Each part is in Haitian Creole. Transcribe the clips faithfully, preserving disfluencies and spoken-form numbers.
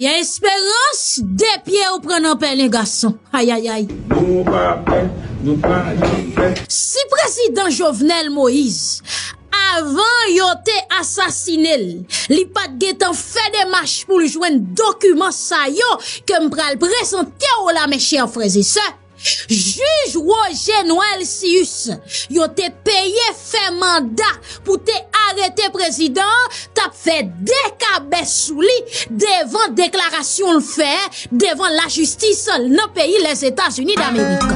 Y a esperans, de pye ou pran nan pèlen gason. Ayayay. Nou pa pè, nou pa nan pè. Si prezidan Jovenel Moïse, avan yo te asasine l, li pa t gentan fè demach pou l jwenn dokiman sa yo ke m pral prezante w la, mes chers frères et sœurs, jij Roger Noël Cius, yo te peye fè manda pou te arete prezidan an, t ap fè dekabès sou li devan deklarasyon l fè devan lajistis nan peyi Lèzetazini Damerik.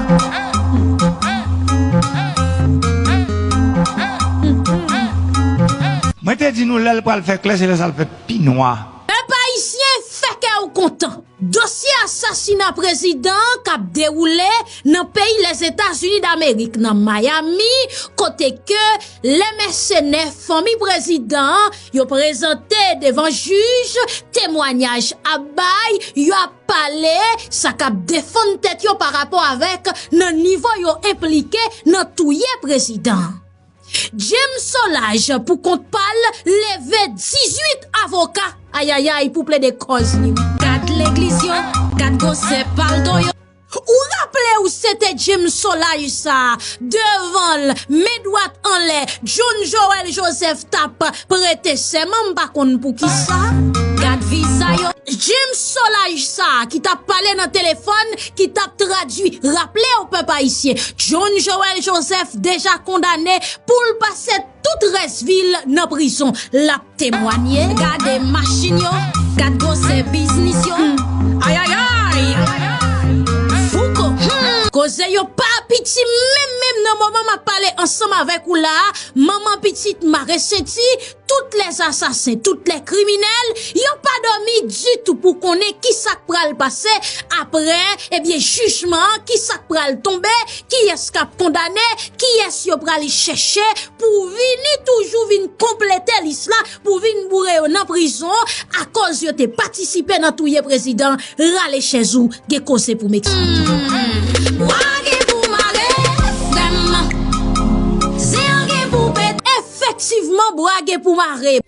Mwen te di nou lè l pral fè klè, se lè sa l fè pi nwa. Pèp ayisyen, fè kè w kontan. Dosye asasina prezidan an k ap dewoule nan peyi Lèzetazini Damerik, nan Miami, kote ke lè mèsenè fanmi prezidan an, yo prezante devan jij, temwanyaj ap bay, yo ap pale, sa k ap defann tèt yo pa rapò avèk nan nivo yo enplike nan touye prezidan an. James Solages, pou kont pa l, leve dizuit avoka, ayayay, pou plede kòz li. Gad legliz yo, gad gwosè palto yo. Ou raple w se te James Solages sa, devan l, men dwat anlè, John Joël Joseph t ap prete sèman, m pa konn poukisa. Gad vizaj yo. James Solages sa, ki t ap pale nan telefòn, ki t ap tradui. Raple w, pèp ayisyen, John Joël Joseph deja kondane pou l pase tout rès vi l nan prizon. L ap temwanye. Gade machin yo, gad gwosè biznis yo. Ayayay! Fouco! Hmm. Koze yo pa piti menm, menm nan moman m ap pale ansanm avèk ou la a, manman pitit mare senti, tout lè asasen, tout lè kriminèl, yo pa dòmi ditou pou konnen ki sa k pral pase apre, ebyen, jijman an, ki sa k pral tonbe, kiyès k ap kondane, kiyès yo pral chèche pou vini toujou vin konplete lis la, pou vin boure yo nan prizon, akoz yo te patisipe nan touye prezidan, rale chèz ou, gen koze pou m eksplike. Hmm, bwa gen pou mare, frè m, zen an gen pou pete. Efektivman, bwa gen pou mare.